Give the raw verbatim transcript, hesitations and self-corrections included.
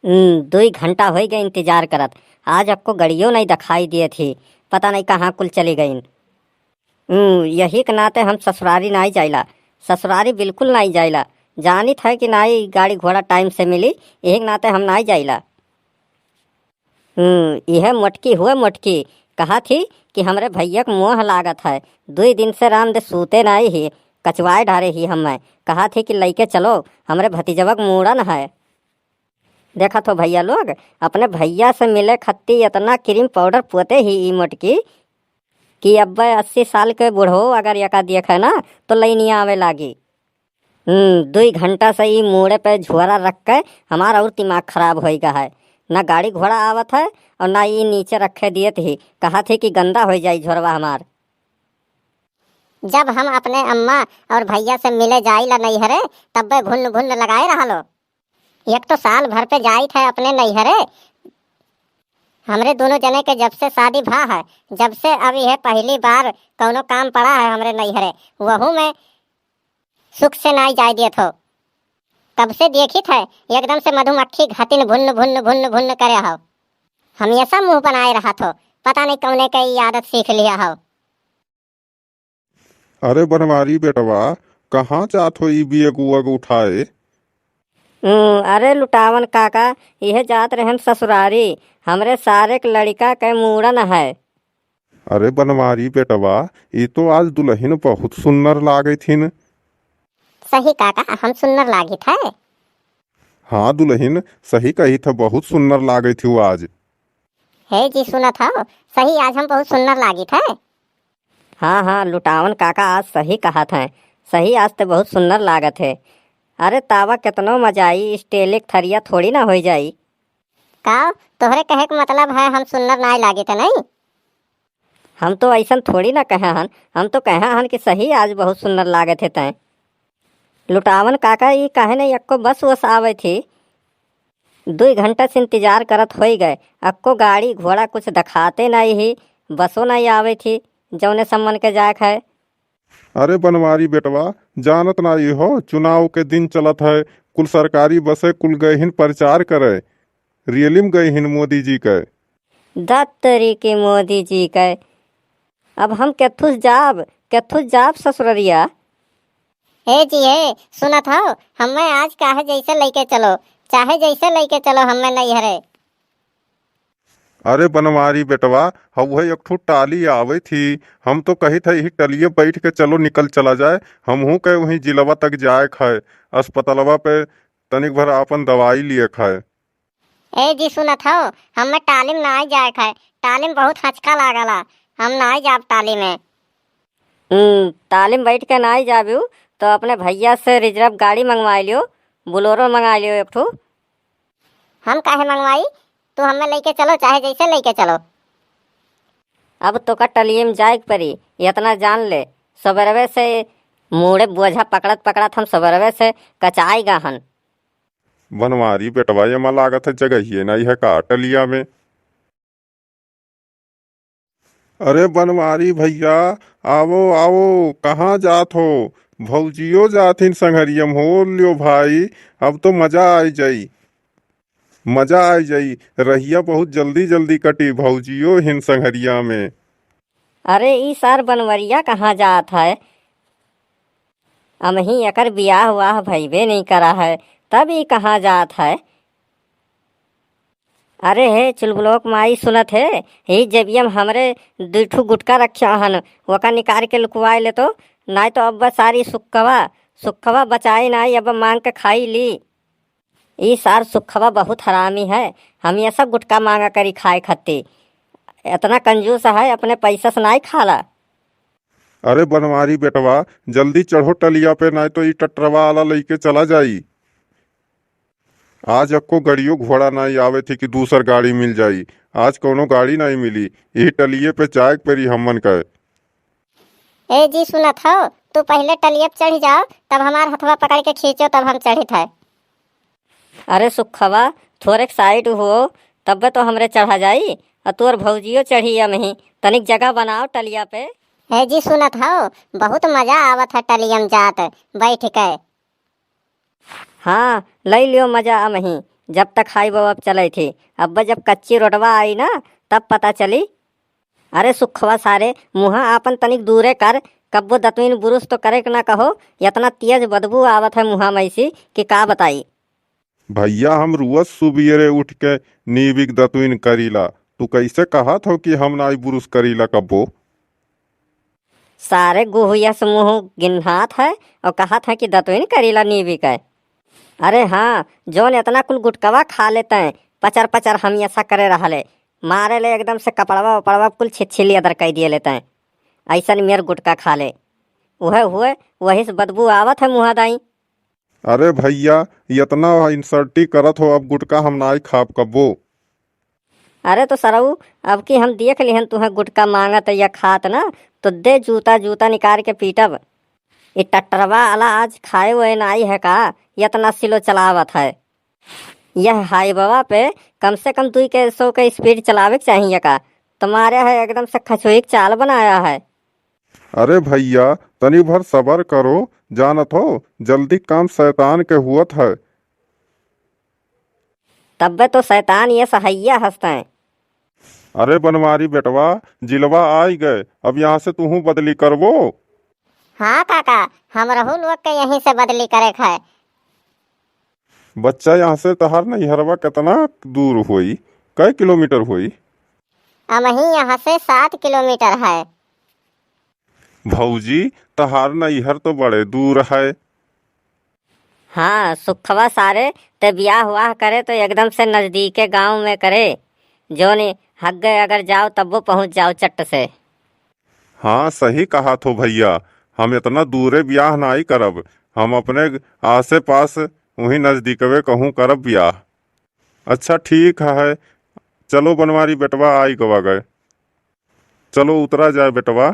हम्म, दुई घंटा होइ गए इंतजार करत, आज अक्को गड़ियो नहीं दिखाई दिए थी, पता नहीं कहाँ कुल चली गईन। हम्म, यही के नाते हम ससुरारी नाई जाइला, ससुरारी बिल्कुल नाई जाइला। जानित है कि नाई गाड़ी घोड़ा टाइम से मिली, यही के नाते हम नाई जाइला। हम्म, यह मोटकी हुए मोटकी, कहा थी कि हमरे भैया के मोह लागत है, दुई दिन से राम दे सूते नाई ही, कचवाए डारे ही हमें, कहा थी कि लइके चलो, हमरे भतीजवा के मूड़न है। देखत हो भैया लोग, अपने भैया से मिले खत्ती इतना क्रीम पाउडर पोते ही ई मोटकी कि अब्बे अस्सी साल के बूढ़ो अगर यका देखे ना तो लइनिया आवे लागी। हम्म, दुई घंटा से ई मूड़े पे झोरा रख के हमार और दिमाग खराब होई गा है। ना गाड़ी घोड़ा आवत है और ना ई नीचे रखे दियत ही, कहत ही कि गंदा होई जाई झोरवा हमार। जब हम अपने अम्मा और भैया से मिले जाइला नैहरे, तब्बे भुन्न भुन्न लगाए रहलो। एक तो साल भर पे जाइत है अपने नैहरे। हमरे दोनों जने के जब से शादी भा है, जब से अब यह पहली बार कौनो काम पड़ा है हमरे नैहरे, वहू में सुख से नाई जाए देत हो। कब से देखित है, एकदम से मधुमक्खी घातिन भुन्न भुन्न भुन्न भुन्न करे हो। हमेशा मुंह बनाए रहत हो, पता नहीं कौने के ई आदत सीख लिया हो। अरे बनवारी बेटवा, कहाँ जात हो ई बियग उअग उठाए? हम्म, अरे लुटावन काका, इहे जात रहन ससुरारी, हमरे सारे के लड़िका के मूड़न है। अरे बनवारी बेटवा, ई तो आज दुलहिन बहुत सुन्नर लागत हिन। सही काका, हम सुन्नर लागित है? हाँ दुलहिन, सही कहित है, बहुत सुन्नर लागत हिउ आज। हे जी सुनत हो, सही आज हम बहुत सुन्नर लागित है। हाँ हाँ लुटावन काका आज सही कहत हैं, सही आज ते बहुत सुन्नर लागत है। अरे तावा केतनो मजा आई, स्टील के थरिया थोड़ी ना होई जाई। का तोहरे कहे के मतलब है हम सुन्नर नाई लागित है नहीं? हम तो ऐसन थोड़ी ना कहे हन, हम तो कहे हन कि सही आज बहुत सुन्नर लागत है तैं। लुटावन काका ई काहे नहीं अक्को बस वस आवे थी? दुई घंटा से इंतजार करत होई गए, अक्को गाड़ी घोड़ा कुछ दिखाते नहीं ही, बसो नहीं आवे थी, जौने सम्मन के जाए खाए। अरे बनवारी बेटवा, जानत नाई हो, चुनाव के दिन चलत है, कुल सरकारी बसे कुल गइहिन प्रचार करे, रैली में गइहिन मोदी जी के। दत्तरी के मोदी जी के, अब हम केथुस जाब, केथुस जाब ससुररिया। हे जी हे, सुनत हो, हमें आज काहे जैसे लइके चलो, चाहे जैसे लइके चलो हमें नैहरे। अरे बनवारी बेटवा, हउहे एक ठो टाली आवे थी, हम तो कहित है यही टलिए बैठ के चलो निकल चला जाए, हमहू के वहीं जिलवा तक जाए खाए, अस्पतालवा पे तनिक भर आपन दवाई लिए खाए। ए जी सुनत हो, हमें टाली में नाई जाए खाए, टाली में बहुत हचका लागला, हम नाई जाब टाली में। हम्म, टाली में बैठ के नाई जाबू तो अपने भैया से रिजर्व गाड़ी मंगवाई लियो, बोलेरो मंगा लियो एक ठो। हम काहे मंगवाई? तू हमें लइके चलो, चाहे जैसे लइके चलो। अब तोका टलिए में जाए के परी, इतना जान ले। सबेरवे से मूड़े बोझा पकड़त पकड़त हम सबेरवे से कचाई गा हन। बनवारी बेटवा, एमा लागत है जगहिए नहीं है का टलिया में? अरे बनवारी भैया, आवो, आवो, कहाँ जात हो? भौजियो जात हिन संघरिया में, हो लियो भाई, अब तो मजा आइ जाई, मजा आइ जाई। रहिया बहुत जल्दी जल्दी कटी, भौजियो हिन संघरिया में। अरे ई सार बनवरिया कहाँ जात है? अमही एकर बियाह वाह भइबे नहीं करा है, तब ई कहाँ जात है? अरे हे चुलबुलवा के माई सुनत हे, ही जेबिया में हमरे दुइ ठू गुटका रख्या हन, ओका निकाल के लुकवाए ले तो, नाई तो अब सारी सुक्खवा, सुक्खवा बचाई नाई, अब मांग के खाई ली। ई सार सुक्खवा बहुत हरामी है, हमेशा गुटका मांगा करी खाए खत्ती। इतना कंजूस है, अपने पैसा से नाई खाला। अरे बनवारी बेटवा, जल्दी चढ़ो टलिया पे, नाई तो ई टट्टरवा आला लइके चला जाई। आज अक्को गड़ियो घोड़ा नाई आवे थी कि दूसर गाड़ी मिल जाई। आज कौनो गाड़ी नाई मिली, यही टलिये पे जाए के परी हमन का। ए जी सुनत हो, तू पहिले टलिये पे चढ़ी जाओ, तब हमार हथवा पकड़ के खींचो, तब हम चढ़ित है। अरे सुखवा, थोड़े साइड हो, तब्बे तो हमरे चढ़ा जाई, और तोर भौजियो चढ़ी अमही, तनिक जगह बनाओ टलिया पे। ए जी सुनत हो, बहुत मजा आवत है टलिया में जात, बैठ के। हाँ, लई लियो मजा अमही। जब तक हाई बवा चलई थी। अब जब कच्ची रोडवा आई ना, तब पता चली। अरे सुखवा सारे, मुँहा आपन तनिक दूरे कर, कब्बो दतुइन बुरुस तो करे के ना कहो, यतना तेज बदबू आवत है मुँहा में से कि का बताई। भइया, हम रुअस सुबियरे उठ के नीबिक दतुइन करीला, तू कैसे कहत हो कि हम नाई बुरुस करीला कब्बो? सारे गुहिया से मुँह गिन्हात है और कहत है कि दतुइन करीला नीबिक है। अरे हाँ, जौन एतना कुल गुटकवा खा लेते हैं, पचर पचर हम ऐसा करे रहले, मारे ले एकदम से कपड़वा उपड़वा कुल छिछिली अदर कई दिए लेते हैं। ऐसन मेर गुटका खा ले, उहे हुए वही से बदबू आवत है मुँहा दाई। अरे भइया, एतना इंसल्टी करत हो, अब गुटका हम नाई खाब कब्बो। अरे तो सरऊ, अब की हम देख लिहन तुहें गुटका माँगत या खात ना, तो दे जूता, जूता निकाल के पीटब। ई ट्रैक्टरवा वाला आज खाए हुए नाई है का, एतना स्लो चलावत है। यह हाईबवा पे कम से कम दुई के सौ के स्पीड चलावे के चाहिए का, तुम्हारे है एकदम से खचोई के चाल बनाया है। अरे भइया, तनी भर सबर करो, जानत हो, जल्दी काम शैतान के हुअत है। तब्बे तो शैतान ये सहैया हंसते हैं। अरे बनवारी बेटवा, जिलवा आई गए, अब यहाँ से तुहूँ बदली करबो। हाँ काका, हमरहू लोग के यहीं से बदली करे के है। बच्चा, यहाँ से तहार नैहरवा कितना दूर होई, कै किलोमीटर होई? अमही यहाँ से सात किलोमीटर है। भौजी, तहार नैहर तो बड़े दूर है। हाँ सुखवा सारे, ते बियाह हुआह करे तो एकदम से नजदीके गाँव में करे, जोने हग्गे अगर जाओ तब्बो पहुँच जाओ चट्ट से। हाँ सही कहत हो भइया, हम एतना दूरे बियाह नाई करब, हम अपने आसे पास उहीं नजदीकवे कहूँ करब बियाह। अच्छा ठीक है, चलो बनवारी बेटवा आई गवा गए, चलो उतरा जाए बेटवा।